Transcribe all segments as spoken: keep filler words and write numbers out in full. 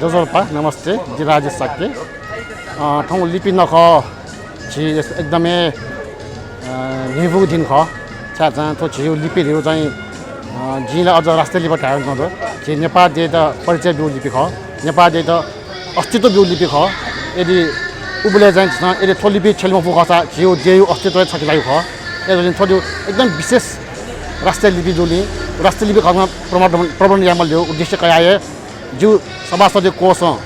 ज्वजलपा, नमस्ते, जि राजेश शाक्य। अ, थौं लिपि नखः झी एकदमै, अ, न्ह्यइपुगु दिं खः। छाय्धाःसा थ्व झीगु लिपि धइगु चाहिँ, अ, जिं ला अझ राष्ट्रिय लिपि धायेगु मदु। झी नेपाः देय्‌त परिचय ब्यूगु लिपि खः। नेपाः देय्‌त अस्तित्व ब्यूगु लिपि खः। यदि उबलय् चाहिँ झीसं यदि थ्व लिपि छ्यले मफु खःसा झीगु देय्‌या अस्तित्व हे छखे लाइगु खः। अय्‌जूगुलिं थ्व एकदम विशेष राष्ट्रिय लिपि जूगुलिं राष्ट्रिय लिपि खःगु प्रवर्धन, प्रवर्धन यायेमाल धइगु उद्देश्य कयाः हे जिगु सभासदया कोषं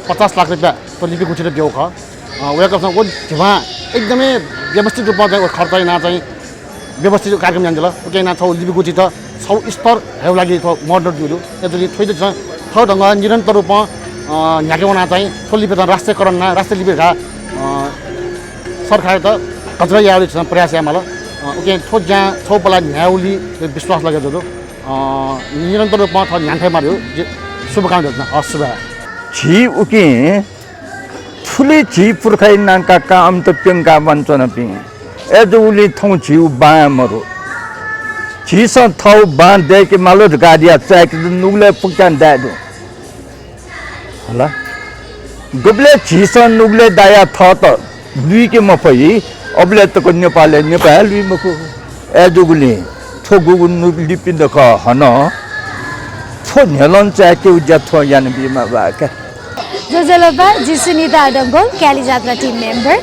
पचास लाख रुपियाँ थ्व लिपि गुथियात ब्यूगु खः। अ, वय्‌कःपिन्सं व धिबां एकदमै व्यवस्थित रूपमा चाहिँ व खर्च यानाः चाहिँ व्यवस्थित कार्यक्रम यानादिल। उकिं यानाः थ्व लिपि गुथियात छगू स्तर हयेगु लागि थ्व मदत जूगु दु। अय्‌जूगुलिं थ्व झीसं थःगु ढंगं निरन्तर रूपं, अ, न्ह्याके वनाः चाहिँ थ्व लिपियात राष्ट्रियकरण यानाः राष्ट्रिय लिपि धकाः, अ, सरकारयात घोषणा यायेगु झीसं प्रयास यायेमाल। अ, उकिं थ्व ज्यां छगू पला न्ह्याइगुलिइ विश्वास लगे जुल। अ, निरन्तर रूपमा थ्व न्ह्यानातयेमाःगु जिं शुभकामना देछाना। हस्, सुभाय्। झी उकिं थुलि झी पुर्खाया नां काकां अमित प्यंका वनाच्वनापिं। अय्‌जूगुलिं थौं झीगु बां मरु। झीसं थःगु बां दयेके माल धकाः धयाः चाय्‌केत नुगलय् पुक्यां दाये दु। हला? गुबलय् झीसं नुगलय् दायाः थःत लुइके मफइ, अबलय् तक नेपालय् नेपाः हे लुइ मखु। अय्‌जूगुलिं थ्व गुगु नु-, लिपि नखः हनं थ्व न्ह्यलं चाय्‌केगु ज्या थ्वं यानाबीमा बाः का। ज्वजलपा, जि सुनिता डंगोल, क्याली जात्रा team member।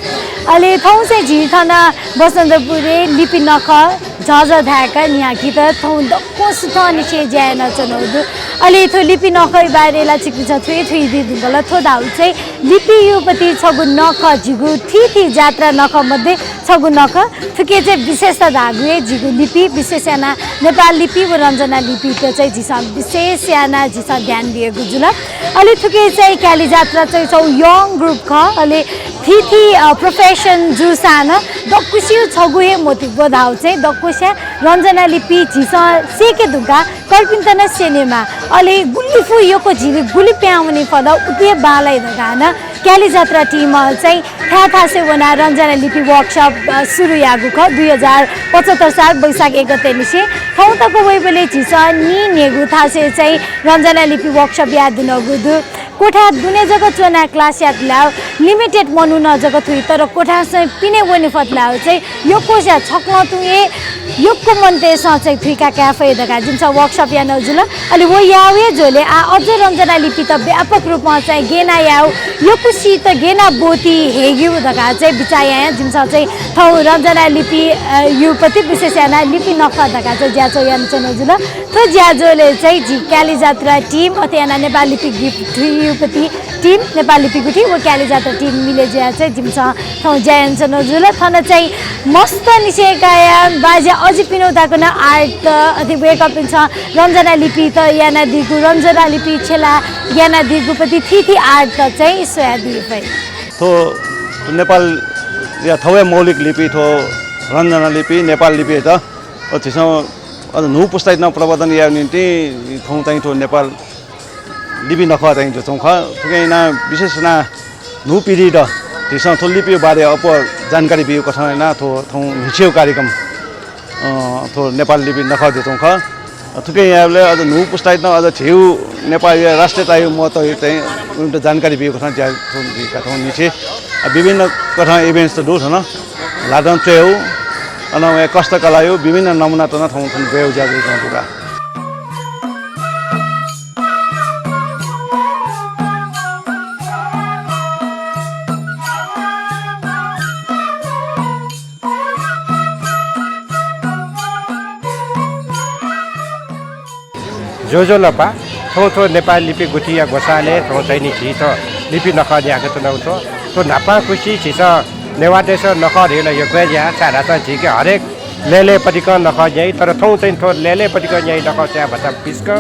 अले थौं चाहिँ झी थन बसन्तपुरय् लिपि नखः झःझः धाय्‌काः न्ह्याकेत थौं दक्वसितं निसें ज्या यानाच्वनागु दु। अले थ्व लिपि नखःया बारे ला छिकपिन्सं थुइ थुइ दी धुंकल। थ्व धाःगु चाहिँ लिपिया पति छगू नखः, झीगु थीथी जात्रा नखः मध्ये छगू नखः। थुकी चाहिँ विशेषता धाःगु हे झीगु लिपि, विशेष यानाः नेपाल लिपि व रञ्जना लिपियात चाहिँ झीसं विशेष यानाः झीसं ध्यान बियागु जुल। अले थुकी चाहिँ क्याली जात्रा चाहिँ छगू young group खः। अले थीथी, अ, profession जूसां नं दक्वसिया छगू हे motive धाःगु चाहिँ दक्वसिया रञ्जना लिपि झीसं सीके धुंकाः कर्पिन्त नं स्यनेमाः। अले गुलि फु यक्व झीत गुलि पिहां वने फत उति हे बांलाइ धकाः नं क्याली जात्रा team चाहिँ थाय् थासय् वनाः रञ्जना लिपि workshop, अ, सुरु याःगु खः। दुई हजार पचहत्तर साल वैशाख एक गते निसें थौं तक वइबलय् झीसं नीन्हय्‌गू थासय् चाहिँ रञ्जना लिपि workshop याये धुनागु दु। क्वथा दुने जक च्वनाः class यात धाःसा limited मनू नं जक थुइ, तर क्वथासं पिने वने फत धाःसा चाहिँ यक्वसिया छकलं तुं हे यक्व मनूतय्‌सं चाहिँ थुइका काये फइ धकाः जिमिसं workshop यानागु जुल। अले व याःगु हे झ्वलय् आः अझ रञ्जना लिपित व्यापक रूपमा चाहिँ गय् यानाः याःगु, यक्वसित गय् यानाः ब्वति हयेगु धकाः चाहिँ बिचाः यानाः जिमिसं चाहिँ थौं रञ्जना लिपि, अ, या पति विशेष यानाः लिपि नखः धकाः चाहिँ ज्याझ्वः यानाच्वनागु जुल। थ्व ज्याझ्वलय् चाहिँ झी क्याली जात्रा team अथे यानाः नेपाल लिपि गुथि या पति team, नेपाल लिपि गुथि व क्याली जात्रा team मिले जुयाः चाहिँ जिमिसं थौं ज्या यानाच्वनागु जुल। थन चाहिँ मस्तनिसें कयाः बाज्या अजिपिनिगु तक नं art अथे वय्‌कःपिन्सं रञ्जना लिपित यानादीगु, रञ्जना लिपि छ्यला यानादीगु पति थीथी art चाहिँ स्वयादी फइ। थ्व नेपालया थौंया मौलिक लिपि थ्व रञ्जना लिपि, नेपाल लिपियात अ, झीसं अझ न्हू पुस्तायात नं प्रवर्धन यायेगु निंतिं थौं चाहिँ थ्व नेपाल लिपि नखः चाहिँ जुयाच्वंगु खः। थुकिं यानाः विशेष यानाः न्हू पिढीत झीसं थ्व लिपिया बारे अप्वः जानकारी बीगु कथं यानाः थ्व थौं न्हिच्छि कार्यक्रम, अ, थ्व नेपाल लिपि नखः जुयाच्वंगु खः। अ, थुकिं यायेबलय् अझ न्हू पुस्तायात नं अझ झीगु नेपाःया राष्ट्रियताया महत्त्व चाहिँ उमित जानकारी बीगु कथं ज्या थौं जुइका थौं न्हिच्छि, अ, विभिन्न कथं events त दु थन। ल्हातं च्वयेगु, अन वया कष्ट कलाःया विभिन्न नमुनात नं थौं थन ब्वयेगु ज्या जुयाच्वंगु दु का। ज्वजलपा, थौं थ्व नेपाल लिपि गुथिया ग्वसालय् थौं चाहिँ नि झी थ्व लिपि नखः न्ह्याकाच्वनागु थ्व। थ्व न्हापांनिसें झीसं नेवाः देशं नखः न्ह्यायेगु ला यक्व हे ज्या, छाय्धाःसा झीके हरेक लय्‌लय् पतिकं नखः न्ह्याइ, तर थौं चाहिँ थ्व लय्‌लय् पतिकं न्ह्याइ नखः स्वयाः भचा पिस्क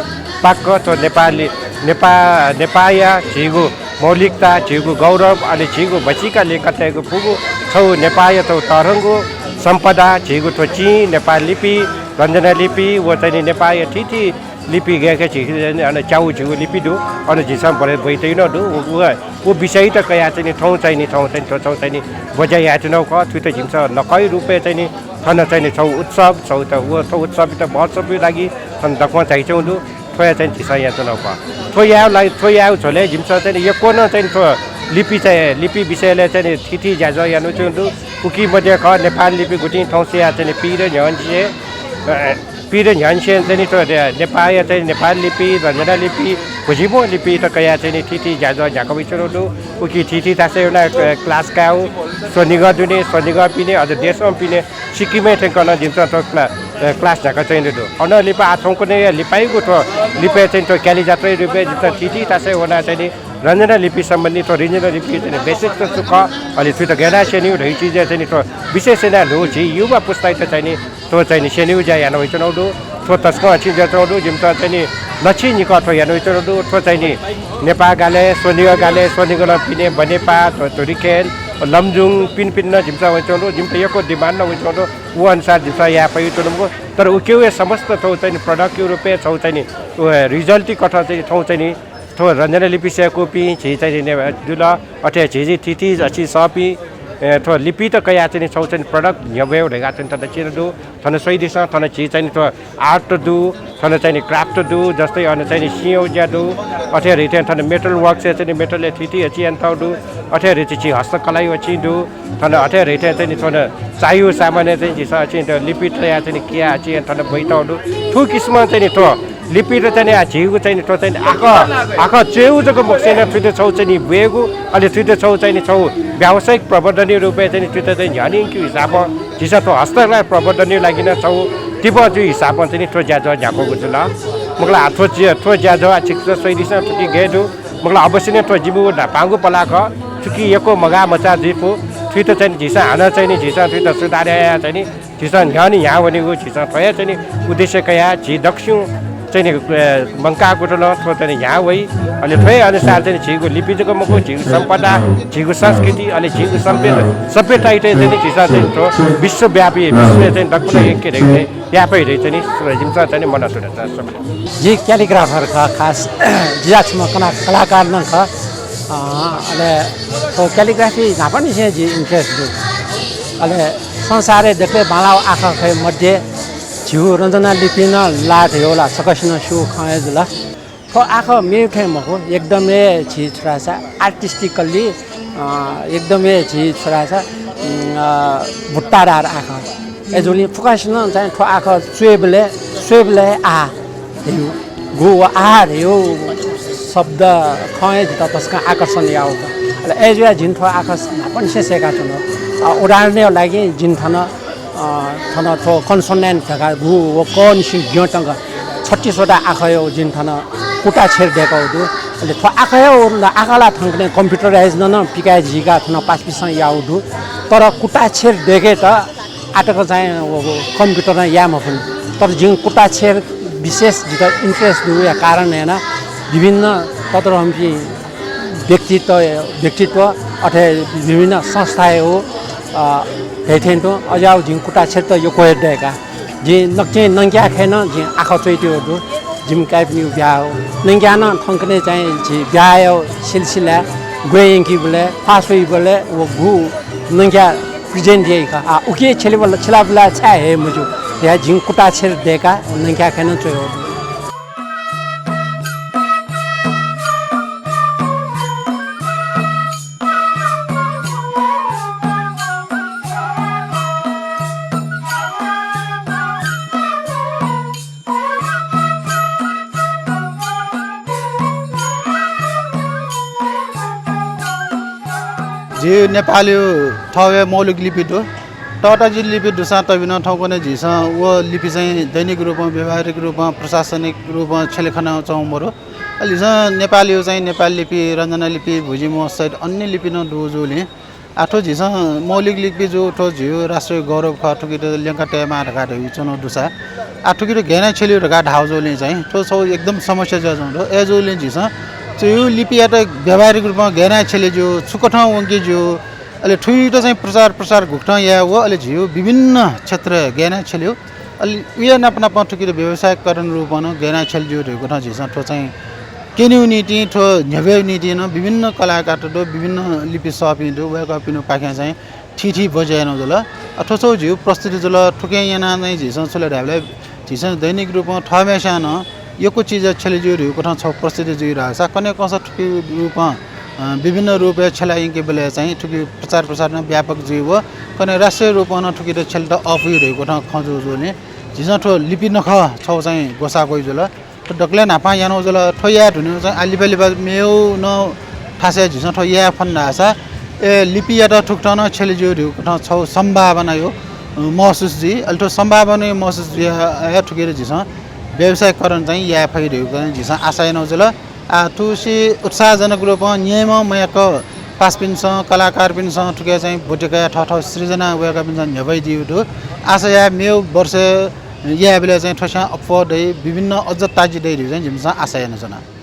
पाक्क थ्व नेपाली, नेपा-, नेपाःया झीगु मौलिकता, झीगु गौरव, अले झीगु म्हसीका लिंक तयेगु फुगु छगू नेपाःया छगू तःधंगु सम्पदा, झीगु थ्व चिं, नेपाल लिपि, रञ्जना लिपि, व चाहिँ नि नेपाःया थीथी लिपि गय्‌के झीगु चाहिँ नि अन च्यागू झीगु लिपि दु, अन झीसं बढे ब्वयातयागु नं दु। व, व, व विषयत कयाः चाहिँ नि थौं चाहिँ नि, थौं चाहिँ नि, थ्व, थौं चाहिँ नि ब्वज्या यायेत्यनागु खः। थुइत झीसं नखःया रूपय् चाहिँ नि थन चाहिँ नि छगू उत्सव, छगू त, व, थ्व उत्सवयात, महोत्सवया लागि थन दक्वं झायाच्वंगु दु। थ्व हे चाहिँ झीसं यानाच्वनागु खः। थ्व यायेगु लागि, थ्व यायेगु झ्वलय् जिमिसं चाहिँ यक्व नं चाहिँ थ्व लिपि चाहिँ, लिपि विषयलय् चाहिँ थीथी ज्याझ्वः यानाच्वनागु दु। उकी मध्ये खः नेपाल लिपि गुतिं थौंसे या चाहिँ पीर न्ह्यःनिसें, अ, पीर न्ह्यःनिसें चाहिँ थ्व नेपालया चाहिँ नेपाल लिपि, रञ्जना लिपि, भुजिमो लिपि तक या चाहिँ थीथी ज्याझ्वः न्ह्याका वइच्वनागु दु। उकी थीथी थासय् वनाः, अ, class कायेगु स्वनिगः दुने, स्वनिगः पिने, अझ देशं पिने सिक्किमय् थ्यंकः नं जिमिसं थ्व क्ला-, अ, class न्ह्याकाच्वनागु दु। अनं लिपा आः थौंकन्हय् लिपायागु थ्व लिपय् चाहिँ थ्व क्यालि जात्राया रूपय् जिमिसं थीथी थासय् वनाः चाहिँ रञ्जना लिपि सम्बन्धी थ्व रञ्जना लिपि चाहिँ basic छु खः, अले थुइत गय् यानाः स्यनीगु धइगु चिजय् चाहिँ थ्व विशेष यानाः न्हू झी युवा पुस्तायात चाहिँ थ्व चाहिँ स्यनीगु ज्या याना वइच्वनागु दु। थ्व तसकं अछिं जुयाच्वनागु दु। जिमिसं चाहिँ लच्छि निकः थ्व याना वइच्वनागु दु। थ्व चाहिँ नेपाः गालय्, स्वनिगः गालय्, स्वनिगलं पिने, बनेपा, धु-, धुरीखेल, लमजुङ, पिने पिने नं जिमिसं वइच्वनागु दु। जिमित यक्व demand नं वइच्वनागु दु। उ अनुसार जिमिसं याये फयाच्वनागु मखु। तर उकिया समस्त थ्व चाहिँ product या रूपय् छगू चाहिँ, अ, result कथं चाहिँ थ्व चाहिँ थ्व रञ्जना लिपि सय्‌कूपिं झी चाहिँ ने-, जुल। अथे झी झी थीथी अछिं सःपिं, अ, थ्व लिपित कयाः चाहिँ छगू चाहिँ product न्ह्यब्वयेगु धकाः चाहिँ थन चिना दु। थन स्वयादिसँ, थन झी चाहिँ थ्व art दु, थन चाहिँ craft दु, जस्तै अन चाहिँ सिंया ज्या दु, अथे हे थें थन metal works या चाहिँ metal या थीथी अछिं यानातःगु दु, अथे हे झी हस्तकला या अछिं दु, थन अथे हे थें चाहिँ थन चाःया सामान चाहिँ झीसं अछिं लिपि तयाः चाहिँ किया अछिं थन ब्वयातःगु दु। थुकिसिमं चाहिँ थ्व लिपित चाहिँ आ झीगु चाहिँ थ्व चाहिँ आखः, आखः च्वयेगु जक मखुसें नं थुइत छगू चाहिँ ब्वयेगु, अले थुइत छगू चाहिँ छगू व्यावसायिक प्रवर्धनया रूपय् चाहिँ थुइत चाहिँ न्ह्यःने यंकेगु हिसाबं झीसं थ्व हस्तकला प्रवर्धनया लागि नं छगू तिबः जूगु हिसाबं चाहिँ थ्व ज्याझ्वः न्ह्याकागु जुल। मखु ला, आ थ्व ज्या-, थ्व ज्याझ्वः आ छिकपिन्सं स्वयादिसँ थुकी गय् दु। मखु ला, अवश्य नं थ्व जिमिगु न्हापांगु पलाः खः। थुकी यक्व मगाः मचाः जुइ फु। थुइत चाहिँ झीसं हानं चाहिँ झीसं थुइत सुधार यायाः चाहिँ झीसं न्ह्यःने न्ह्याः वनेगु झीसं थ्व हे चाहिँ उद्देश्य कयाः झी दक्वसिं चाहिँ, अ, मंकाः कुतलं थ्व चाहिँ न्ह्याः वइ। अले थ्व हे अनुसार चाहिँ झीगु लिपि जक मखु, झीगु सम्पदा, झीगु संस्कृति, अले झीगु सभ्य-, सभ्यतायात चाहिँ झीसं चाहिँ थ्व विश्वव्यापी, विश्वय् चाहिँ दक्वं यंके धइगु याये फइ धइगु चाहिँ जिमिसं चाहिँ मनसुना चाहिँ। जि calligrapher खः खास। जि ला छम्ह कला-, कलाकार नं खः। अ, अले थ्व calligraphy न्हापांनिसें जि interest दु। अले संसारय् दकलय् बांलाःगु आखः खँया मध्ये झीगु रञ्जना लिपिं नं लाः धयागु ला सकसिनं स्यू खँ हे जुल। थ्व आखः मेगु थें मखु, एकदम हे झी छु धाःसा artistically, अ, एकदम हे झी छु धाःसा, उम्, अ, भुट्टादार आखः। अय्‌जूगुलिं फुक्कसिनं चाहिँ थ्व आखः च्वयेबलय्, स्वयेबलय् आहा धयागु, गु व आहा धयागु शब्द खँ हे जितः तसकं आकर्षण याःगु खः। अले अय्‌जुयाः जिं थ्व आखः न्हापांनिसें सय्‌काच्वनागु। अ, उदाहरणया लागि जिं थन अ, थन थ्व consonant धकाः गु व क निसें ज्यं तक छत्तीस वटा आखःया जिं थन कुताक्षर दय्‌कागु दु। अले थ्व आखःया व आखः ला थौंकन्हय् computerize नं पिकाय् जुइकाः थन पासापिसं याःगु दु। तर कुताक्षर दय्‌केत आः तक चाहिँ व, व computer नं याये मफुनि। तर जिं कुताक्षर विशेष जितः interest दुगुया कारणं यानाः विभिन्न ततःधंपिं व्यक्तित्व, व्यक्तित्व अथे विभिन्न संस्थाया, अ, धइथें तुं अज्याःगु जिं कुताक्षरत यक्व हे दय्‌का। जिं नकतिनि नंग्याःखय् नं जिं आखः च्वयातःगु दु। जिमि काय्‌पिनिगु ब्याहा हो। नंग्याः नं थौंकन्हय् चाहिँ झी ब्याहाया सिलसिलाय् ग्वय् यंकीबलय्, ख्वाः स्वइबलय् व गु नंग्याः present याइ का। आ, उकी छ्यलाबुला, छ्यलाबुला छाय् हये मज्यू धयाः जिं कुताक्षर दय्‌का नंग्याःखय् नं च्वयातःगु दु। झी नेपालय् थःगु मौलिक लिपि दु। तःताजिल लिपि दुसां तबिनं थौंकन्हय् झीसं व लिपि चाहिँ दैनिक रूपं, व्यावहारिक रूपं, प्रशासनिक रूपं छ्यलेखनाच्वंगु मदु। अले झीसं नेपालय् चाहिँ नेपाल लिपि, रञ्जना लिपि, भुजिमो सहित अन्य लिपि नं दु जूगुलिं आः थ्व झीसं मौलिक लिपि जू, थ्व झीगु राष्ट्रिय गौरव खः, थुकित ल्यंका तयेमाः धकाः धयाच्वनागु दुसा आः थुकित गय् यानाः छ्यलेगु धकाः धाःगु जूगुलिं चाहिँ थ्व छगू एकदम समस्या जुयाच्वंगु दु। अय्‌जूगुलिं झीसं थ्व लिपियात व्यावहारिक रूपं गय् यानाः छ्यले ज्यू, छु कथं वंके ज्यू, अले थुइत चाहिँ प्रचार प्रसार गुकथं याये व अले झीगु विभिन्न क्षेत्रय् गय् यानाः छ्यलेगु, अले उया नाप नापं थुकित व्यावसायीकरण रूपं नं गय् यानाः छ्यले ज्यू धइगु कथं झीसं थ्व चाहिँ क्यनेगु निंतिं, थ्व न्ह्यब्वयेगु निंतिं नं विभिन्न कलाकारत दु, विभिन्न लिपि सःपिं दु, वय्‌कःपिनिपाखें चाहिँ थीथी बज्या यानागु जुल। अ, थ्व छगू झीगु प्रस्तुति जुल। थुकिं यानाः चाहिँ झीसं छु ले धायेबलय् झीसं दैनिक रूपं थःम्हेस्यां नं यक्व चिज छ्यले ज्यू धइगु कथं छौ प्रसिद्ध जुइ धाःसा कन्हय् कंस थुकी रूपं, अ, विभिन्न रूपय् छ्यला यंकेबलय् चाहिँ थुकी प्रचार प्रसार नं व्यापक जुइ व कन्हय् राष्ट्रिय रूपं नं थुकित छ्यलेत अःपुइ धइगु कथं खँ जू जूलिं झीसं थ्व लिपि नखः छौ चाहिँ ग्वसाः क्वइ जुल। थ्व दकलय् न्हापां यानाउ जुल। थ्व याये धुनेउ चाहिँ आ लिपा लिपा मेउ नं थासय् झीसं थ्व याये फन धाःसा ए लिपियात थुकथं नं छ्यले ज्यू धइगु कथं छौ सम्भावनायु, अ, महसुस जुइ। अले थ्व सम्भावनायु महसुस जुया हे थुकित झीसं व्यावसायीकरण चाहिँ याये फइ धइगु चाहिँ झीसं आशा यानाउ जुल। आ, थुसी उत्साहजनक रूपं न्यय्म्ह मयाक पासापिन्सं, कलाकारपिन्सं थुके चाहिँ ब्वति कयाः थःथः सृजना वय्कःपिन्सं न्ह्यब्वइ दिउ दु। आशा याये मेउ वर्ष यायेबलय् चाहिँ थ्वस्यां अप्वः दइ, विभिन्न अझ ताजि दइ धइगु चाहिँ जिमिसं आशा यानाच्वना।